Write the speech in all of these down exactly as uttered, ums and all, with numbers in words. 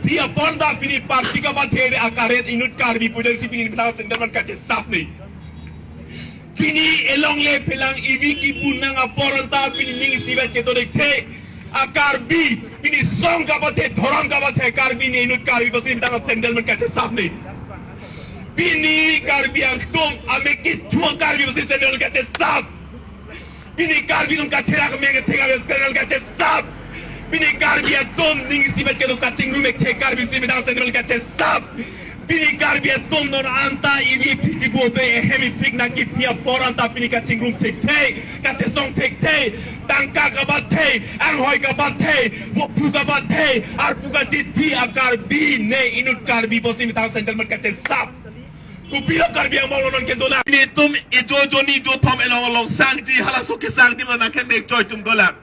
Pi apor ta pini party kabathe akaret inut Karbi pusi pini methang sandal man kachesap ne. Pini elongle phelang evi kipu nang apor ta pini ning isivet kedo thekthe. A Karbi, pini song kabathe, dhorom kabathe Karbi ne inut Karbi pusi methang sandal man kachesap ne. Pini Karbi atum amek kethu Karbi pusi sandal kachesap. Pini Karbi atum katherak amek kethe Karbi sandal kachesap. Pini Karbi atum ning isivet kedo kachingrum thekthe Karbi pusi methang sandal kachesap. Pini Karbi atum non anta evi phiki bo be ehem ephik nangkipi apor anta pini kachingrum thekthe, kachesong thekthe, tangka kabathe, anghoi kabathe, vophu kabathe, arpu kachiji a Karbi ne inut Karbi pusi methang sandal man kachesap. Kopilo Karbi Anglong along kedolang. Pini itum ijo joni jo thom elong along sangji halaso kesang adim nangkemekchoi atum dolang.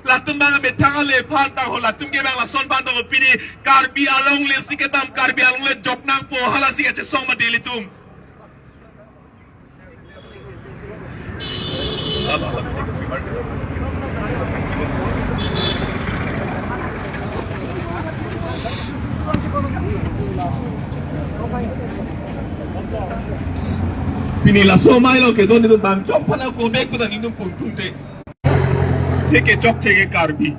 Latum abang methang ale aphan tangho, latum ke abang lason aphan tangho, pini Karbi alongle si kedam, Karbi alongle jok nangpo, halasi kachesong ma dei ilitum. Pini laso amei lo kedo netum bang chok aphan ako bek kuda netum pun tung te. Theke chokche ke Karbi.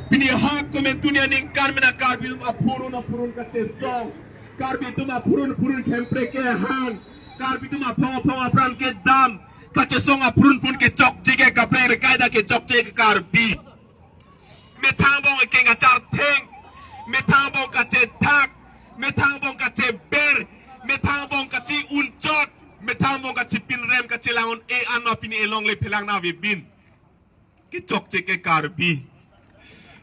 Pini ha komantu ne aningkan mena Karbi atum aphurun aphurun kachesong. Karbi atum aphurun aphurun khempre kehan. Karbi atum aphong aphong apran kedam. Kachesong aphurun pun kechokche ke kaprek rekai ta kechokche ke Karbi. Methang angbong ekeng achar theng. Methang angbong kachethak. Methang angbong kacheber. Methang angbong kachi-unchot. Methang angbong kachipinrem kachelang un-e anma pini elongle phelang nave bin. Kechokche ke Karbi.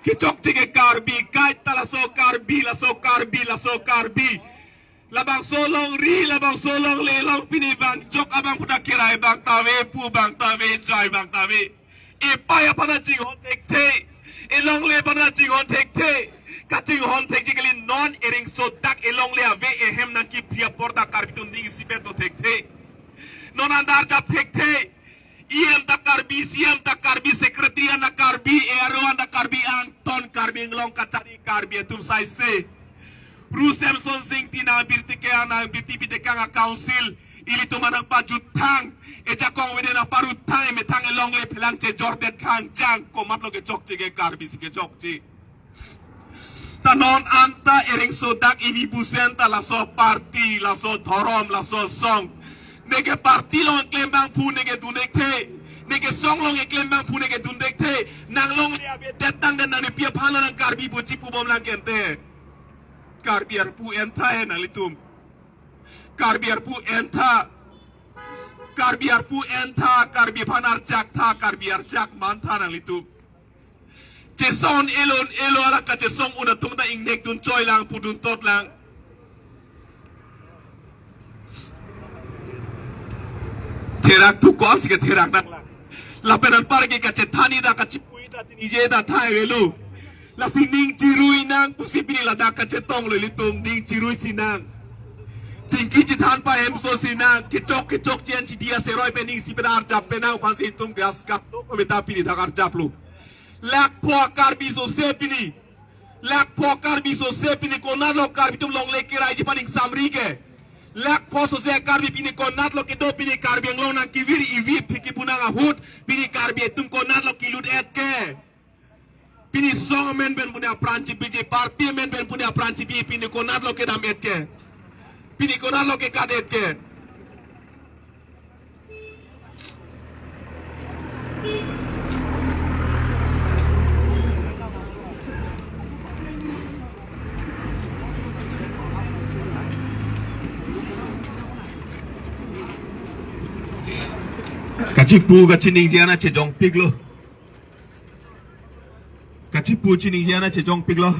Kechokche ke Karbi. Kaita laso Karbi, laso Karbi, laso Karbi. Labangso alongri, labangso alongle along pini bang jok abang puta kirai abang ta ave, pu abang ta ave, jai abang ta ave. Epei aphan ta chinghon thekthe. Elongle aphan ta chinghon thekthe. Kachinghon thekji kali non ereng sodak elongle ave ehem nangkipi apor ta Karbi atum ning isivet do thekthe. Non andar jap thekthe. E M ta Karbi, C M ta Karbi, secretary an ta Karbi, A R O an ta Karbi, angton Karbi Anglong kachari Karbi atum saise. Ru Semson Sing ti nang birti ke nang birti pite kang a council. Ilitum anang pajut thang. Ejakong wede nang parut thang, emethang elongle phelang chejordet khang jang. Komatlo kechokche ke Karbi si kechokche. Ta non anta ereng sodak evi busen ta laso party, laso dhorom, laso song. Neke party along eklem abang phu neke dun thekthe. Neke song along eklem abang phu neke dun thekthe. Nang alongle avedet tangte nang ne pi aphan lo nang Karbi buchi pubom lang kente. Karbi arpu entha he nanglitum. Karbi arpu entha. Karbi arpu entha, Karbi aphan arjak tha, Karbi arjak man tha nanglitum. Chesong un-elo un-elo, hala kachesong un atum ta ingnek dun choi lang, pu dun tot lang. Therak thu ko-an si ketherak nang. Lapen anpar ke kachethan-i ta kachipu-i ta chiningje ta thai avelo. Lasi ning chirui nang pusi pini ladak kachetong lo ilitum, ning chirui si nang. Chingki chethan pahemso si nang, kechok kechokche an chidi aseroi pen ning si pen arjap pen nang aphan si itum ke askap to ko beta pini dak arjap lo. Lakh pho Karbi sose pini. Lakh pho Karbi sose pini konatlo Karbi atum longle kiraiji aphan ingsamri ke. Lakh pho sose Karbi pini konatlo kedo pini Karbi Anglong nangkevir evi phiki pu nang ahut pini Karbi atum konatlo kelut et ke. Pini song amen pen pune apran chipiji, party amen pen pune apran chipi, pini konatlo kedam et ke. Pini konatlo kekat et ke. Kachipu kachiningje an chejongpiklo. Kachipu chiningje an chejongpiklo.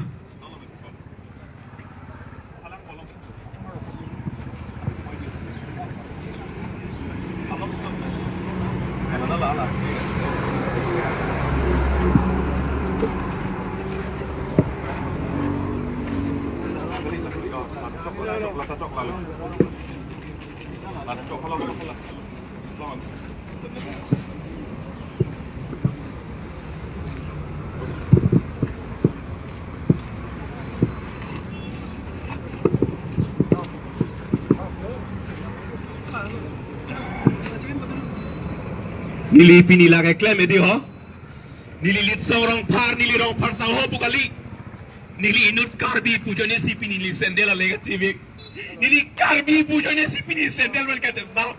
Neli pini lake klem edi ho. Neli Litsong Rongphar, neli Rongphar sangho pu kali. Neli inut Karbi pu ajoine si pini neli sandal ale kachevek. Neli Karbi pu ajoine si pini sandal man kachesap.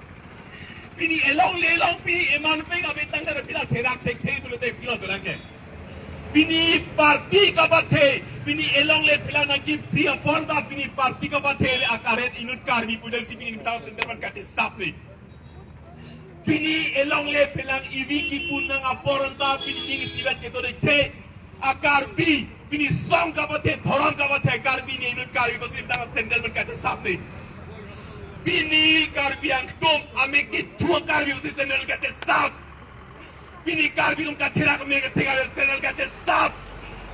Pini elongle along pini eman pen abetang dara pila therak thekthe pulote pilo dolang ke. Pini party kapathe, pini elongle pila nangkipi apor ta pini party kapathe le akaret inut Karbi pu ajoine si pini ta sandal man kachesap le. Pini elongle phelang ivi kipu nang apor anta pini ning isivet kedo thekthe. A Karbi, pini song kapathe, dhorom kapathe, Karbi ne inut Karbi pusi ta sandal man kachesap ne. Pini Karbi atum amek kethu a Karbi pusi sandal kachesap. Pini Karbi atum katherak amek kethe Karbi sandal kachesap.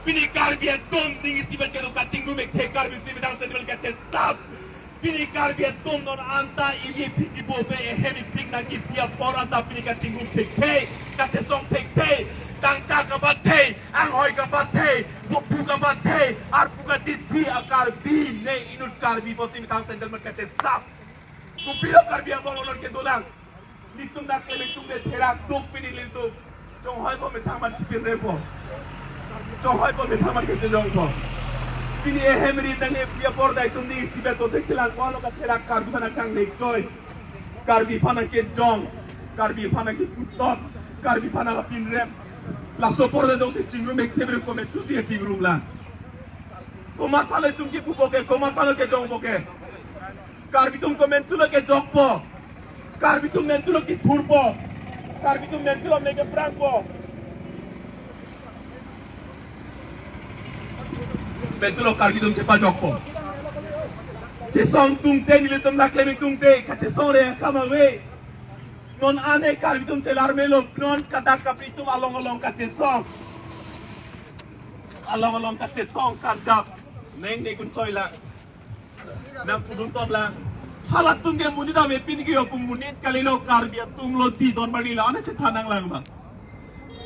Pini Karbi atum ning isivet kedo kachingrum ekthe Karbi si ta sandal kachesap. Pini Karbi atum non anta ili phiki bobe ehem ipik nangkipi apor anta pini kachingrum thekthe, kachesong thekthe, tangka kapathe, anghoi kapathe, kopu kapathe, arpu katithi a Karbi ne inut Karbi pusi ta sandal man kachesap. Kopi a Karbi Anglong non kedolang. Nelitum dak kele tum de therak duk pini nelitum. Chonghoi po methang man chipin repo. Chonghoi po methang man kechejong po. Pini ehem ri nangkipi apor dai tum ning isivet to thekthelang ko lo katherak Karbi aphan nangkangnekjoi. Karbi aphan nangkejong. Karbi aphan nangkeputot. Karbi aphan nangpinrem. Laso apor dai jongsi chingrum ekthe ber kometu si chingrum la. Komat aphan le tum kipupo ke, komat aphan le kejongpo ke. Karbi atum komentu le kejokpo. Karbi atum mentu le kithurpo. Karbi atum mentu le meke prangpo. Mentu le Karbi atum chepajokpo. Chesong tungte nelitum laklem tungte, kachesong re akam ave. Non ane Karbi atum chelar melo, non kadak kapri atum along along kachesong. Along along kachesong karjap. Neng ne kun choi la. Nang pudun tot lang. Halatum ke monit ave pin ke yo pung monit kalilo Karbi atum lo di don bari la ana chethan nanglang ba.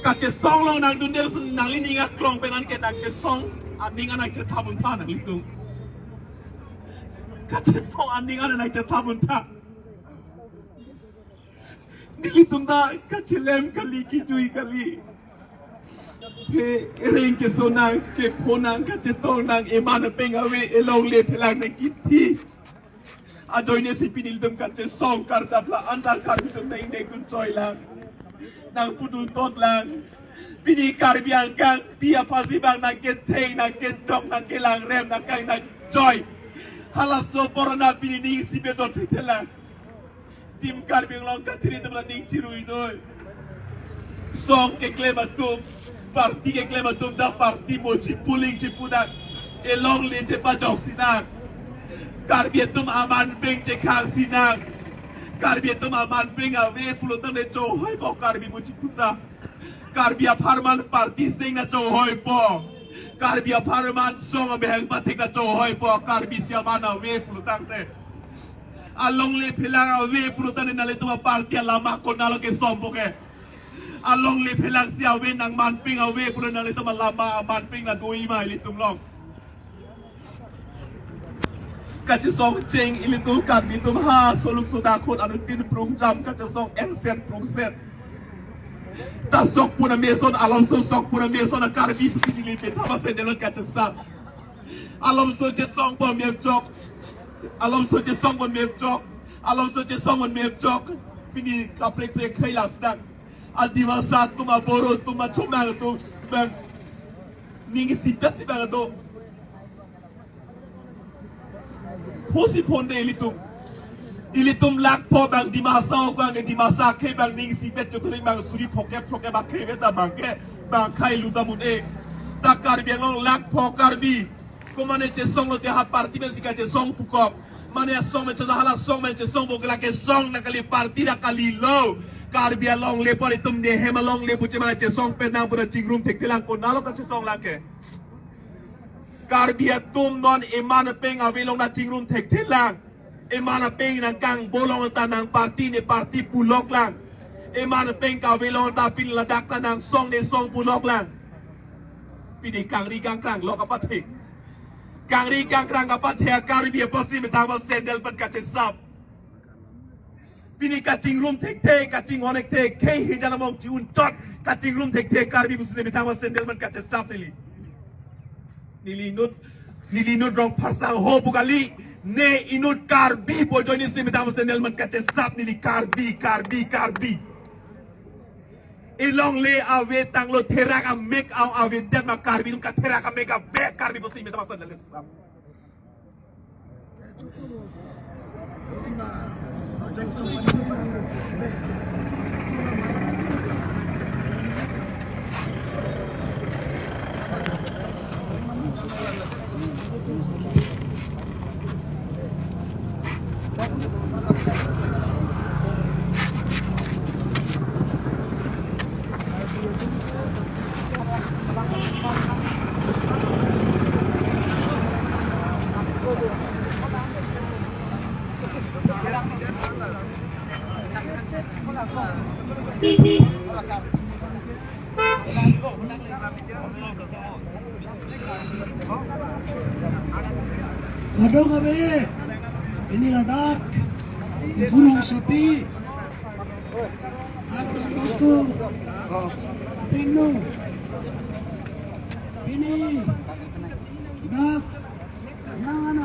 Kachesong lo nangdunde nangli ning aklong pen an ke nangchesong aning an nangchetha buntha nanglitum. Kachesong aning an nangchetha buntha. Nelitum ta kachelem kali kijui kali. He reng keso nang, kepho nang, kachetong nang, eman pen ave, elongle phelang nangkithi. Ajoine si pini nelitum kachesong karjap la, anta Karbi atum nang ne kun choi lang. Nang pudun tot lang. Pini Karbi angkang, pi aphansi bang nangketheng, nangkejok, nangkelangrem, nangkang nangchoi. Halaso apor anta pini ning isivet to thekthe lang. Team Karbi Anglong kachiri atum la ning chirui noi. Song keklem atum, party keklem atum ta party mo chipuling chipudak. Elongle chepajok sinang. Karbi atum aman pen chekhang sinang. Karbi atum aman pen ave pulo tangte chonghoi po Karbi mo chiputa. Karbi apharman party sing nangchonghoi po. Karbi apharman song amehang pathek nangchonghoi po. Karbi si aman ave pulo tangte. Alongle phelang ave pulo tangte nanglitum aparty alama konatlo kesompo ke. Alongle phelang si ave nangman pen ave pulo nanglitum alama aman pen nangdoi ma ilitum along. Kachesong cheng ilitum Karbi atum ha soluk soda khut anutin prungjam kachesong enset prungset. Ta sok puna meson alongso sok puna meson a Karbi pini le peta ba sendelon kachesap. Alongso chesong pon mepjok. Alongso chesong pon mepjok. Alongso chesong pon mepjok. Pini kaprek prek khai lasdak. A Dimasa atum a Boro atum a Chomang atum bang ning isivet si bang atum. Pusi phonde ilitum. Ilitum lakpho bang Dimasa ok bang Dimasa ke bang ning isivet yo kering bang suri phoke phoke bang ke beta bang ke bang khai luta mun e. Ta Karbi Anglong lakpho Karbi. Komane chesong lote ha party pen si kachesong pukok. Mane asong pen chesong hala song pen chesong bo kela kesong nangkali party nangkalilo. Karbi alongle apor itum ne hem alongle puche mane chesong pen nang pura chingrum thekthe lang konatlo kachesong lang ke. Karbi atum non eman pen ave along nangchingrum thekthe lang. Eman pen nangkangbo along ta nang party ne party pulok lang. Eman pen kave along ta pini ladak ta nang song ne song pulok lang. Pini kangri kangkrang lo kapathe. Kangri kangkrang kapathe a Karbi apotsi methang ba sandal pen kachesap. Pini kachingrum thekthe, kachinghon thekthe, khei hijan among chi-un chot, kachingrum thekthe, Karbi pusi ne methang ma sandal man kachesap neli. Neli inut, neli inut rong pharsang ho pu kali, ne inut Karbi pu ajoine si methang ma sandal man kachesap neli Karbi, Karbi, Karbi. Elongle ave tanglo therak amek au avedet ma Karbi atum katherak amek ave Karbi pusi methang ma sandal man. Kadokave, pini ladak, Vurong Sopi, Ak Don Bosco, Pengno, pini, dak, nang ana